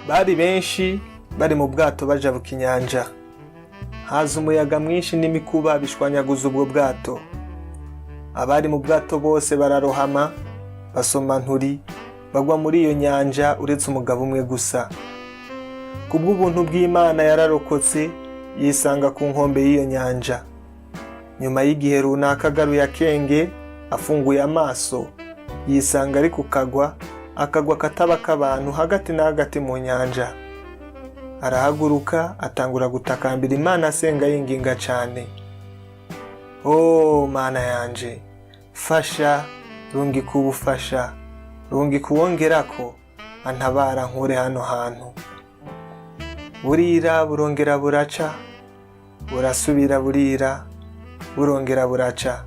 Bari benshi bari mu bwato bajabuka inyanja. Haza umuyaga mwinshi n'imikuba bishwanyaguza ubwo bwato. Abari mu bwato bose bararohama, basoma nturi, bagwa muri iyo nyanja uretse umugabo umwe gusa. Kubw'ubuntu bw'Imana yararokotse, yisanga ku nkombe y'iyo nyanja. Nyuma y'igihe runaka agaruye akenge, afunguye amaso, yisanga ari ku kagwa, akagwa kataba k'abantu hagati na hagati mu nyanja. Arahaguruka atangura gutakambira Imana asenga yinginga cane. "Oh Mana yanje, fasha, rungika ubufasha, rungika uwongerako antabara nkure hano hantu." Burira burongera buraca, burasubira burira, burongera buraca.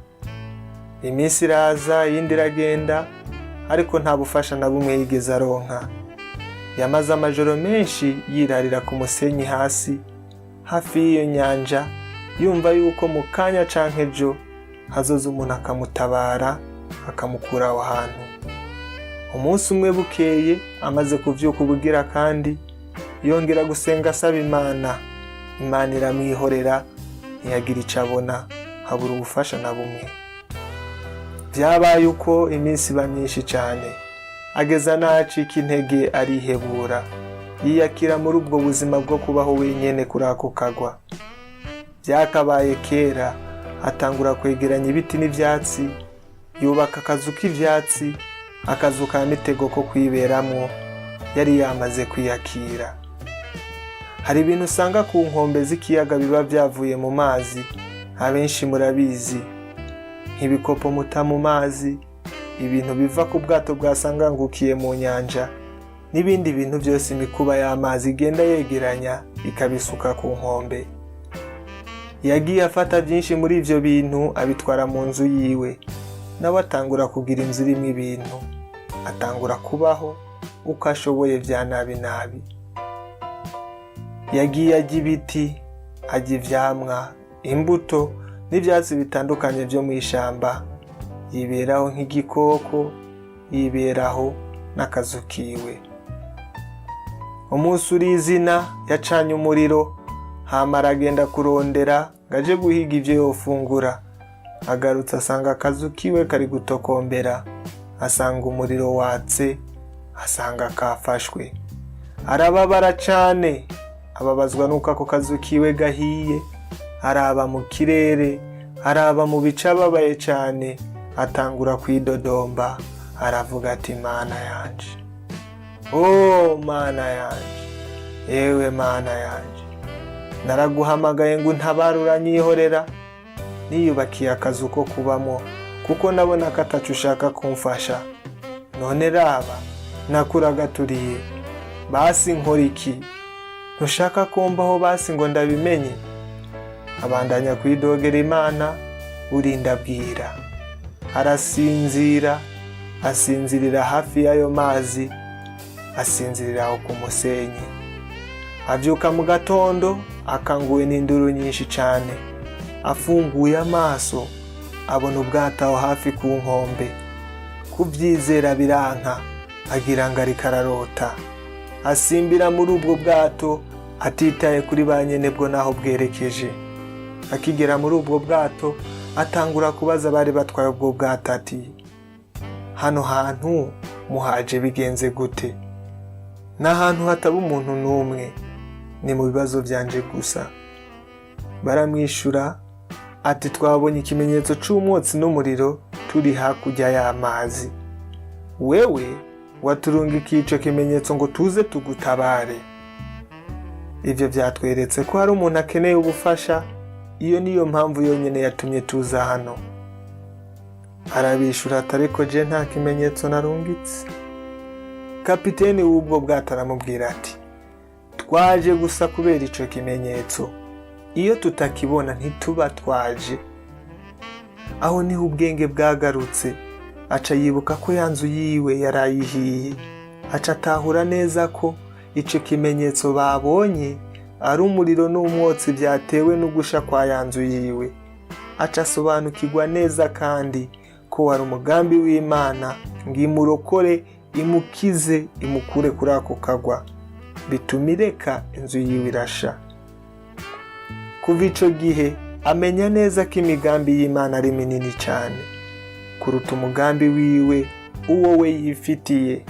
Iminsi iraza iyindi iragenda, ariko nta bufasha na bumwe yigeze aronka. Yamaze amajoro menshi yirarira ku musenyi hasi, hafi y'iyo nyanja, yumva yuko mu kanya canke ejo hazoza umuntu akamutabara, akamukura aho hantu. Umunsi umwe bukeye, amaze kuvyuka ubugira kandi, yongera gusenga asaba Imana. Imana iramwihorera, ntiyagira ico abona, habura ubufasha na bumwe. Vyabaye uko iminsi iba myinshi cane, ageza n'acika intege arihebura, yiyakira muri ubwo buzima bwo kubaho wenyene kuri ako kagwa. Vyakabaye kera, atangura kwegeranya ibiti n'ivyatsi, yubaka akazu k'ivyatsi, akazu ka mitego ko kwiberamwo. Yari yamaze kwiyakira. Hari ibintu usanga ku nkombe z'ikiyaga biba vyavuye mu mazi, abenshi murabizi, nk'ibikopo muta mu mazi, ibintu biva ku bwato bwasangangukiye mu nyanja, n'ibindi bintu byose imikuba y'amazi igenda yegeranya ikabisuka ku nkombe. Yagiye afata byinshi muri ivyo bintu abitwara mu nzu yiwe, nawe atangura kugira inzu irimwo ibintu, atangura kubaho uko ashoboye vya nabi nabi. Yagiye ajya ibiti, ajya ivyamwa, imbuto n'ivyatsi bitandukanye vyo mw'ishamba, yiberaho nk'igikoko, yiberaho n'akazu kiwe. Umunsi urizina yacanye umuriro, hama aragenda kurondera ngo aje guhiga ivyo yofungura. Agarutse asanga akazu kiwe kari gutokombera, asanga umuriro watse, asanga kafashwe. Arababara cane, ababazwa nuko ako kazu kiwe gahiye. Araba mu kirere, araba mu bice, ababaye cane, atangura kwidodomba, aravuga ati: "Mana yanje, oh Mana yanje, yewe Mana yanje, naraguhamagaye ngo untabare uranyihorera. Niyubakiye akazu ko kubamo kuko nabona ko ataco ushaka kumfasha. None raba nakuragaturiye. Basi nkora iki? Ntushaka kumbaho basi ngo ndabimenye?" Abandanya kwidogera Imana, burinda bwira, arasinzira, asinzirira hafi y'ayo mazi, asinzirira aho ku musenyi. Avyuka mu gatondo akanguwe n'induru nyinshi cane. Afunguye amaso abona ubwato aho hafi ku nkombe. Kuvyizera biranka, agira ngo ariko ararota. Asimbira muri ubwo bwato atitaye kuri ba nyenebwo n'aho bwerekeje. Akigera muri ubwo bwato atangura kubaza abari batwaye ubwo bwato ati: "Hano hantu muhaje bigenze gute? Ni ahantu hataba umuntu n'umwe, ni mu bibazo byanje gusa." Baramwishyura ati: "Twabonye ikimenyetso c'umwotsi n'umuriro turi hakurya y'amazi. Wewe waturungikiye ico kimenyetso ngo tuze tugutabare. Ivyo vyatweretse ko hari umuntu akeneye ubufasha. Iyo niyo mpamvu yonyene yatumye tuza hano." Arabishura ati: "Ariko je nta kimenyetso narungitse." Kapiteni w'ubwo bwato aramubwira ati: "Twaje gusa kubera ico kimenyetso. Iyo tutakibona ntituba twaje." Aho niho ubwenge bwagarutse, aca yibuka ko ya nzu yiwe yarayihiye, aca atahura neza ko ico kimenyetso babonye ari umuriro n'umwotsi byatewe no gusha kwa ya nzu yiwe. Aca asobanukirwa neza kandi ko wari umugambi w'Imana ngo imurokore, imukize, imukure kuri ako kagwa. Bituma ireka inzu yiwe irasha. Kuva ico gihe amenya neza ko imigambi y'Imana ari minini cyane kuruta umugambi wiwe uwo we yifitiye.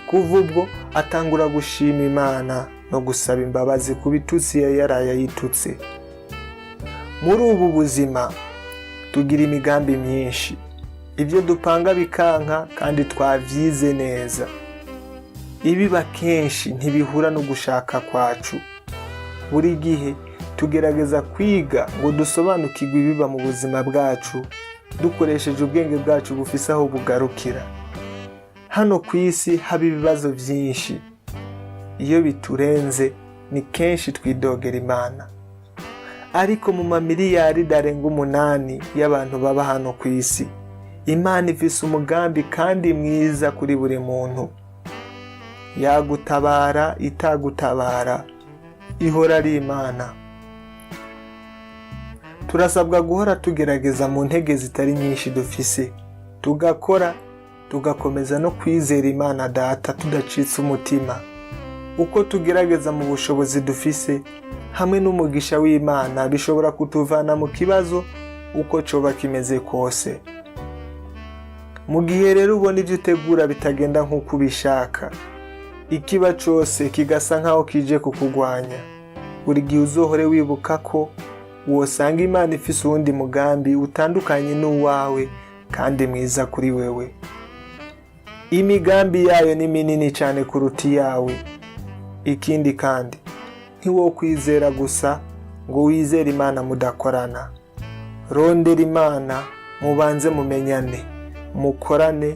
Kuva ubwo atangura gushima Imana no gusaba imbabazi ku bitutsi yari yaraye ayitutse. Muri ubu buzima tugira imigambi myinshi, ibyo dupanga bikanka kandi twavyize neza. Ibiba kenshi ntibihura no gushaka kwacu. Buri gihe tugerageza kwiga ngo dusobanukirwe ibiba mu buzima bwacu dukoresheje ubwenge bwacu bufise aho bugarukira. Hano ku isi haba ibibazo byinshi. Iyo biturenze ni kenshi twidogera Imana. Ariko mu mamiliyari arenga 8 y'abantu baba hano ku isi, Imana ifise umugambi kandi mwiza kuri buri muntu. Yagutabara itagutabara, ihora ari Imana. Turasabwa guhora tugerageza mu ntege zitari nyinshi dufise, tugakora, tugakomeza no kwizera Imana Data tudacitse umutima. Uko tugerageza mu bushobozi dufise hamwe n'umugisha w'Imana, bishobora kutuvana mu kibazo uko coba kimeze kose. Mu gihe rero ubona ibyo utegura bitagenda nk'uko ubishaka, ikiba cose kigasa nk'aho kije kukugwanya, buri gihe uzohore wibuka ko wosanga Imana ifise uwundi mugambi utandukanye n'uwawe kandi mwiza kuri wewe. Imigambi yayo ni minini cyane kuruta iyawe. Ikindi kandi, ntiwokwizera gusa ngo wizere Imana mudakorana. Rondera Imana, mubanze mumenyane, mukorane.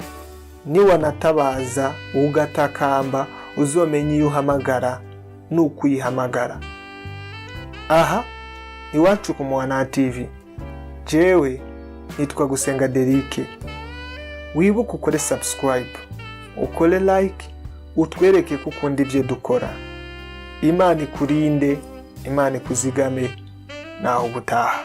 Niwanatabaza ugatakamba, uzomenye iyo uhamagara n'ukuyihamagara. Aha iwacu ku Muhana TV, jewe nitwa Gusenga Derike. Wibuke ukore subscribe, ukore like, utwereke ko ukunda ibyo dukora. Imana ikurinde, Imana ikuzigame. Naho ubutaha.